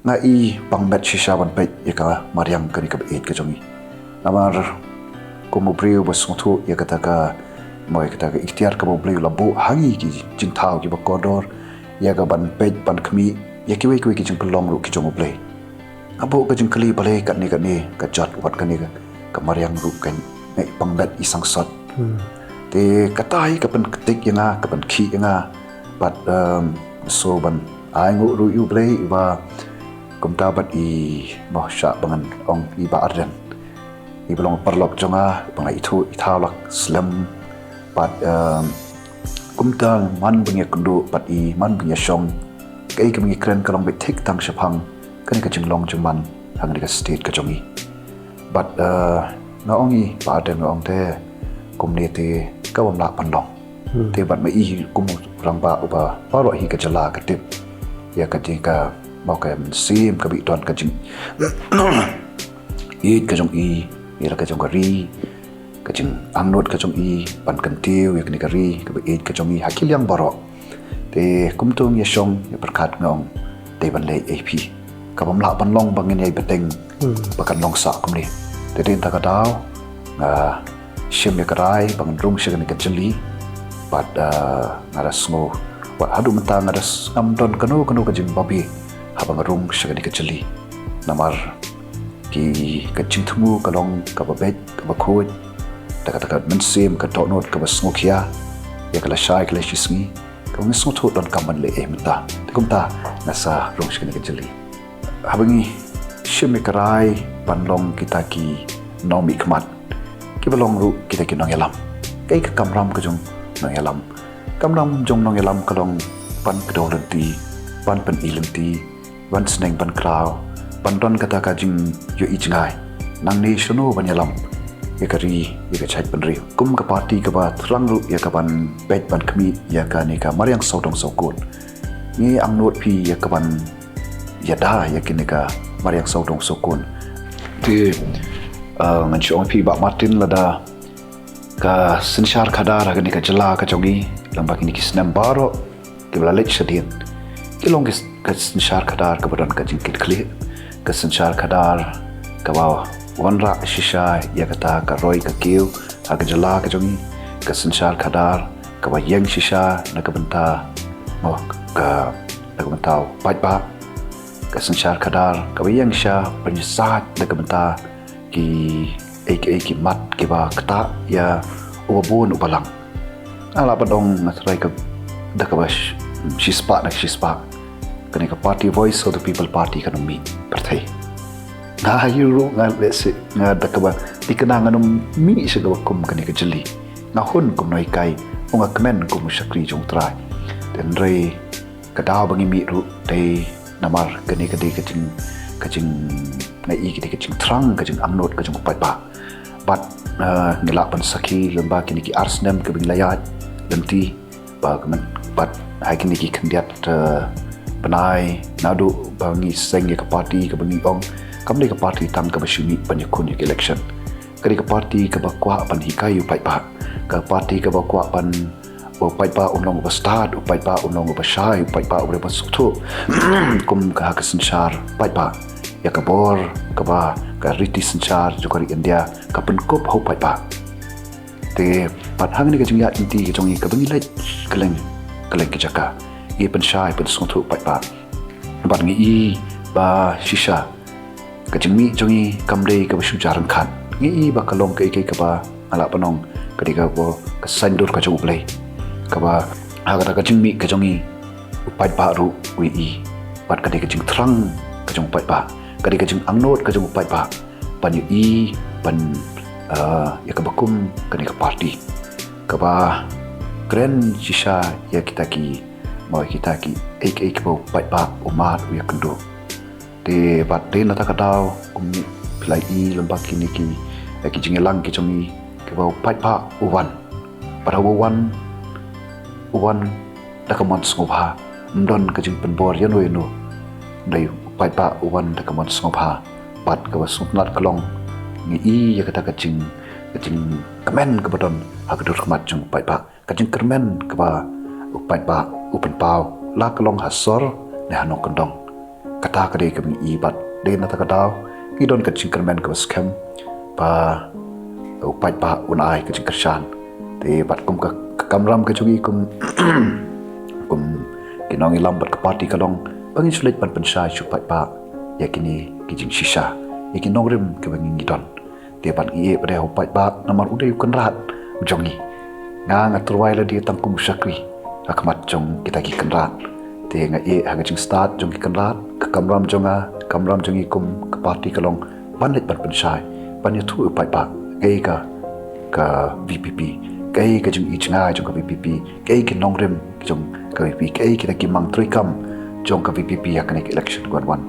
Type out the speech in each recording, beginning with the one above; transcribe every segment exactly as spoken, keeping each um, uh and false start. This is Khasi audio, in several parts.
Nga i pang met shisha ban peit ïa ka mariang kane kaba ïeit ka jong ngi. Namar kum u briew ba sngewthuh ïa kata ka, mo ïa kata ka iktiar kaba U Blei u la buh ha ngi ki jingthaw kiba kordor, ïa ka ban peit ban khmih ïa kiwei kiwei ki jingpynlong ruh ki jong U Blei. Nga buh ka jingkylli balei katne katne ka jot wat kane ka, ka mariang ruh ka ngi pang met i sangsot. Te kata hi ka pynktik ïa nga, ka pynkhih ïa nga. Bad, em, so ban ai nguh ruh ïa U Blei ba kumta bad i, mo, shah ba ngan ong i Bah Ardent, i ba long paralok jong nga, ba nga ithuh i thaw lak slem. Bad, em, kumta man ba ngi ïakynduh bad i, man ba ngi ïashong, kaei kaba ngi kren ka long beit thik tang shaphang kane ka jinglong jingman ha kane ka state ka jong ngi. Bad, eh, nga ong i Bah Ardent, nga ong te kumne te ka bym lah ban long. Te bad ma i kum u rangbah uba baroh hi ka jylla ka tip ïa ka jing ka, mo, ka mynsiem kaba i don, ka jing ïeit ka jong i ïa la ka jong ka ri, ka jingangnud ka jong i ban kyntiew ïa kane ka ri kaba ïeit ka jong i ha ki liang baroh. Te kumta ngi ïashong ïa pyrkhat, nga ong dei ban leh ei phi, ka bym lah ban long ba ngin ïai bteng ba kan long sah kumne. Te dei na kata ka daw nga shim ïa ka rai ba ngan rung sha kane ka jylli. Bad, ah, nga da sngew wat haduh mynta nga da s-, ngam don kano kano ka jingbabe haba nga rung sha kane ka jylli. Namar ki, ka jingthmu ka long kaba beit, kaba khuid, da kata ka mynsiem ka dohnud kaba sngewkhia ïa ka lashai ka lashisngi, kaba ngi sngewthuh donkam ban leh ei mynta. Te kumta nga sa rung sha kane ka jylli. Haba ngi shim ïa ka rai ban long kita ki nongmihkhmat, kiba long ruh kita ki nongïalam, kaei ka kamram ka jong nongïalam? Kamram jong nongïalam ka long ban kdew lynti, ban pyni lynti, ban sneng ban kraw, ban don kata ka jingïohi jngai nangne shano ban ïalam ïa ka ri, ïa ka jaitbynriew. Kum ka party kaba thrang ruh ïa ka ban peit ban khmih ïa kane ka mariang sawdong sawkun, ngi angnud phi ïa ka ban ïada ïa kane ka mariang sawdong sawkun. Te, eh, ngan shu ong phi Bah Martin, lada ka synshar khadar ha kane ka jylla ka jong ngi lyngba kine ki snem baroh kiba la leit shadien, ki long ki s-, ka synshar khadar kaba don ka jingkitkhlieh, ka synshar khadar kaba wanrah shisha ïa kata ka roi ka kiew ha ka jylla ka jong ngi, ka synshar khadar kaba ïeng shisha na ka bynta, oh, ka, na ka bynta u paidbah, ka synshar khadar kaba ïeng shisha ban ïasaid na ka bynta ki, ei, ei, ki mat kiba ktah ïa uba bun uba lang. Nga lah ban ong nga trai ka da kaba sh-, shispah na shispah, kane ka party Voice of the People Party kan ym mih pyrthei. Nga ïa ruh nga lehse nga da kaba thikna ngan ym mih sha kaba kum kane ka jylli. Nga hun kum u nonghikai, u nga kmen kum u shakri jong u Trai. Hynrei ka daw ba ngi mih ruh dei namar kane ka dei ka jing, ka jing, nga i ka dei ka jingthrang, ka jingangnud ka jong u paidbah. Bad, eh, ngi lah ban sakhi lyngba kine ki ar snem kiba ngi la ïaid lynti, ba ka myn-, bad ha kine ki khyndiat, eh, bnai naduh ba ngi seng ïa ka party kaba ngi ong kam dei ka party tang kaba shu mih ban ïakhun ïa ka election. Ka dei ka party kaba kwah ban hikai ïa u paidbah, ka party kaba kwah ban ba u paidbah un long uba stad, u paidbah un long uba shai, u paidbah uba sngewthuh. Kum ka ha ka synshar paidbah, ïa ka bor kaba ka riti synshar jong ka ri India ka pynkup ha u paidbah. Te pat hangne ka jingïaid lynti ka jong ngi kaba ngi leit kylleng kylleng ki jaka, ngi pynshai pynsngewthuh u paidbah. Bad ngi i ba shisha ka jingmih jong ngi kam dei kaba shu jar ryngkat. Ngi i ba ka long kaei kaei kaba nga lah ban ong ka dei kaba ka saiñdur ka jong U Blei, kaba ha kata ka jingmih ka jong ngi u paidbah ruh u i. Bad ka dei ka jingthrang ka jong u paidbah, ka dei ka jingangnud ka jong u paidbah ban ïohi, ban, eh, ïa kaba kum kane ka party kaba kren shisha ïa kita ki, mo, kita ki ei ei kaba u paidbah u mad u ïakynduh. Te bad dei na kata ka daw kum phi la i lyngba kine ki, eh, ki jingïalang ki jong ngi, kiba u paidbah u wan. Bad haba u wan, u wan da ka mon sngewbha, ym don ka jingpynbor ïano ïano. Dei u paidbah u wan da ka mon sngewbha. Bad kaba sngewtynnat ka long ngi i ïa kata ka jing, ka jingkmen kaba don ha ka dur khmat jong u paidbah, ka jingkyrmen kaba u paidbah u pynpaw, la ka long ha sor ne ha nongkyndong. Kata ka dei ka ba ngi i bad dei na kata ka daw ngi don ka jingkyrmen kaba skhem ba u paidbah un ai ka jingkyrshan. Te bad kum ka, ka kamram ka jong ngi kum, kum ki nongïalam bad ka party ka long ba ngin shu leit ban pynshai sha u paidbah ïa kine ki jingshisha, ïa ki nongrim kiba ngi ngi don. Te bad ngi ïeh pat ïa u paidbah namar u dei u kynrad jong ngi. Nga nga tyrwa lade tang kum u shakri ha khmat jong kita ki kynrad. Te nga ïeh ha ka jingstad jong ki kynrad, ka kamram jong nga, ka kamram jong ngi kum ka party ka long ban leit ban pynshai, ban ïathuh ïa u paidbah kaei ka, ka VPP, kaei ka jingïeit jong ka VPP, kaei ki nongrim jong ka VPP, kaei kita ki mang treikam jong ka VPP ha kane ka election ka ban wan.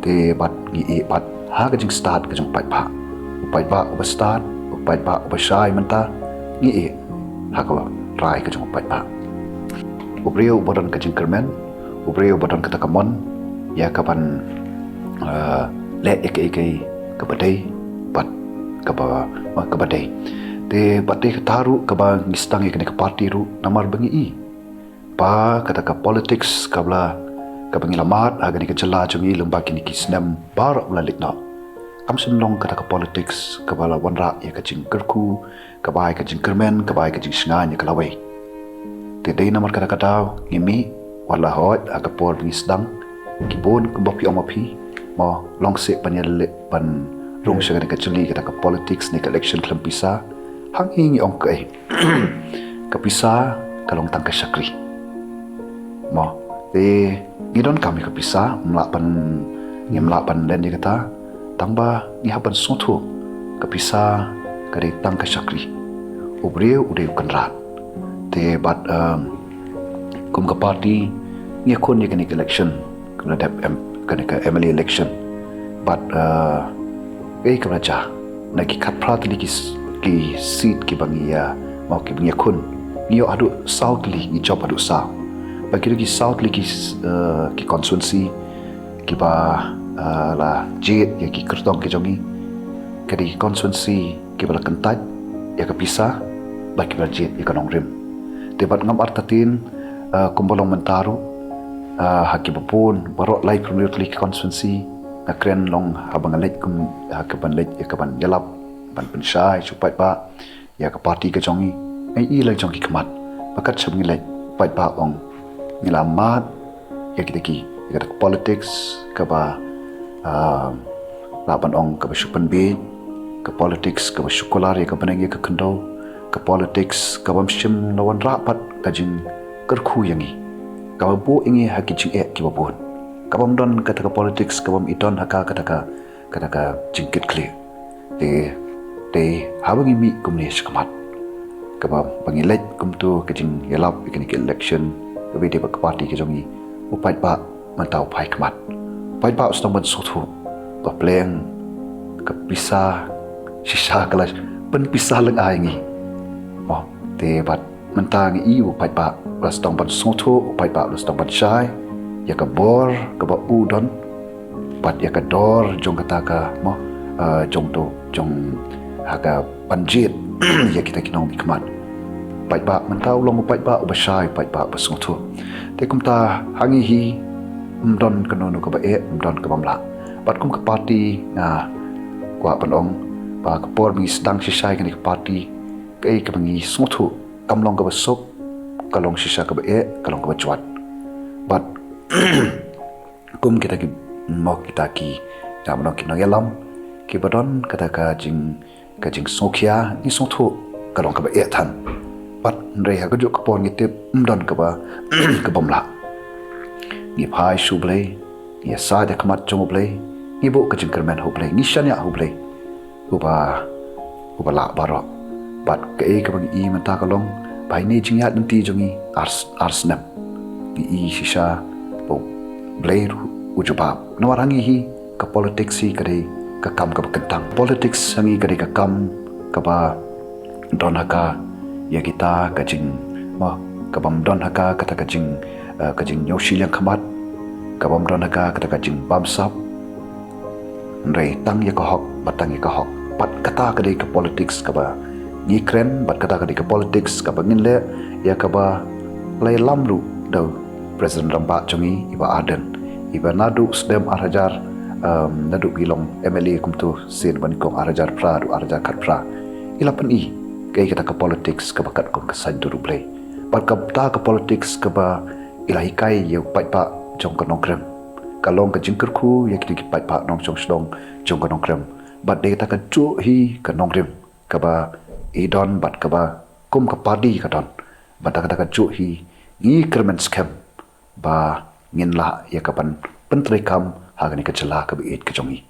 Te bad ngi ïeh pat ha ka jingstad ka jong u paidbah. U paidbah uba stad, u paidbah uba shai mynta, ngi ïeh ha ka rai ka jong u paidbah. U briew uba don ka jingkyrmen, u briew uba don kata ka mon ïa ka ban, eh, leh ïa kaei kaei kaba dei bad kaba, kaba dei. Te bad dei kata ruh kaba ngi sdang ïa kane ka party ruh namar ba ngi i ba kata ka politics kaba la, kaba ngi la mad ha kane ka jylla jong ngi lyngba kine ki snem baroh ba la leit noh, kam shym long kata ka politics kaba la wanrah ïa ka jingkyrkhu, kaba ai ka jingkyrmen, kaba ai ka jingshngaiñ ïa ka lawei. Te dei namar kata ka daw ngi mih, wat la hooid ha ka por ba ngi sdang, ki bun kumba phi ong ma phi, mo, long seh ban ïaleh ban rung sha kane ka jylli kata ka politics ne ka election khlem pisa. Ha ngi ngi ong kaei, ka pisa ka long tang ka shakri. Mo, te ngi donkam ïa ka pisa, ym lah ban, ngim lah ban len ïa kata, tang ba ngi hap ban sngewthuh ka pisa ka dei tang ka shakri. U briew u dei u kynrad. Te bad, um, kum ka party ngi ïakhun ïa kane ka election, kane ka dep em, kane ka MLA election. Bad, uh, ei ka raja na ki khatphra tylli ki s-, ki seat kiba ngi ïa, mo, kiba ngi ïakhun, ngi ïoh haduh saw tylli, ngi jop haduh saw. Bad kito ki saw tylli ki s-, eh, ki constituency kiba, eh, la jied ïa ki kyrtong ki jong ngi, ka dei ki constituency kiba la kyntait ïa ka pisa bad kiba la jied ïa ka nongrim. Te bad ngam artatien, eh, kumba long mynta ruh, eh, ha kiba bun baroh laiphew hynriew tylli ki constituency, nga kren long haba nga leit kum, ha kaban leit ïa kaban ïalap ban pynshai sha u paidbah ïa ka party ka jong ngi. Nga i la jong ki khmat ba katba ngi leit, u paidbah ong ngi la mad ïa kita ki, ïa kita ki politics kaba, ah, lah ban ong kaba shu pynbiej, ka politics kaba shu kular ïa ka bneng ïa ka khyndew, ka politics kabym shym la wanrah pat ka jingkyrkhu ïa ngi, kaba buh ïa ngi ha ki jingeh kiba bun, kabym don kata ka politics, kabym i don ha ka, kata ka, kata ka jingkitkhlieh. Te, te haba ngi mih kumne shakhmat, kaba, ba ngi leit kumto ka jingïalap ïa kane ka election, kaba dei bad ka party ka jong ngi, u paidbah mynta u phai khmat. U paidbah u sdang ban sngewthuh ba pleng ka pisa shisha ka la pynpisa lyngngai ïa ngi. Mo, te bad mynta ngi i u paidbah u la sdang ban sngewthuh, u paidbah u la sdang ban shai ïa ka bor kaba u don bad ïa ka dor jong kata ka, mo, eh, jong to, jong ha ka ban jied ïa kita ki nongmihkhmat. U paidbah mynta u long u paidbah uba shai, u paidbah uba sngewthuh. Te kumta ha ngi hi ym don kano kano kaba eh, ym don kabym lah. Bad kum ka party nga kwah ban ong ba ka por ba ngi sdang shisha ïa kane ka party, kaei kaba ngi sngewthuh kam long kaba suk, ka long shisha kaba eh, ka long kaba jwat. Bad kum kita ki, mo, kita ki, nga ban ong ki nongïalam kiba don kata ka jing, ka jingsngewkhia, ngi sngewthuh ka long kaba eh than. Bad hynrei ha kajuh ka por ngi tip ym don kaba, kabym lah. Ngi phai sha U Blei, ngi ïasaid ha khmat jong U Blei, ngi buh ka jingkyrmen ha U Blei, ngi shaniah ha U Blei uba, uba lah baroh. Bad kaei kaba ngi i mynta ka long ba ha ine i jingïaid lynti jong ngi ar, ar snem, ngi i shisha ba U Blei ruh u jubab. Namar ha ngi hi ka politics hi ka dei ka kam kaba kyntang. Politics ha ngi ka dei ka kam kaba don ha ka ïa kita ka jing, mo, kabym don ha ka kata ka jing, eh, ka jingñiewshiliang khmat, kabym don ha ka kata ka jingbamsap. Hynrei tang ïa ka hok, bad tang ïa ka hok. Bad kata ka dei ka politics kaba ngi kren, bad kata ka dei ka politics kaba ngin leh, ïa kaba la ïalam ruh da u President rangbah jong ngi, i Bah Ardent. Iba naduh snem ar hajar, um, naduh ba i long M L A kumto, sien ba nyngkong ar hajar phra haduh ar hajar khatphra, i la pyni kaei kata ka politics kaba katkum ka saiñdur U Blei. Bad kata ka politics kaba i la hikai ïa u paidbah jong ka Nongkrem, ka long ka jingkyrkhu ïa kita ki paidbah nongshong shnong jong ka Nongkrem. Bad dei kata kajuh hi ka nongrim kaba i don bad kaba kum ka party ka don. Bad da kata kajuh hi ngi kyrmen skhem ba ngin lah ïa ka ban pyntreikam ha kane ka jylla kaba ïeit ka jong ngi.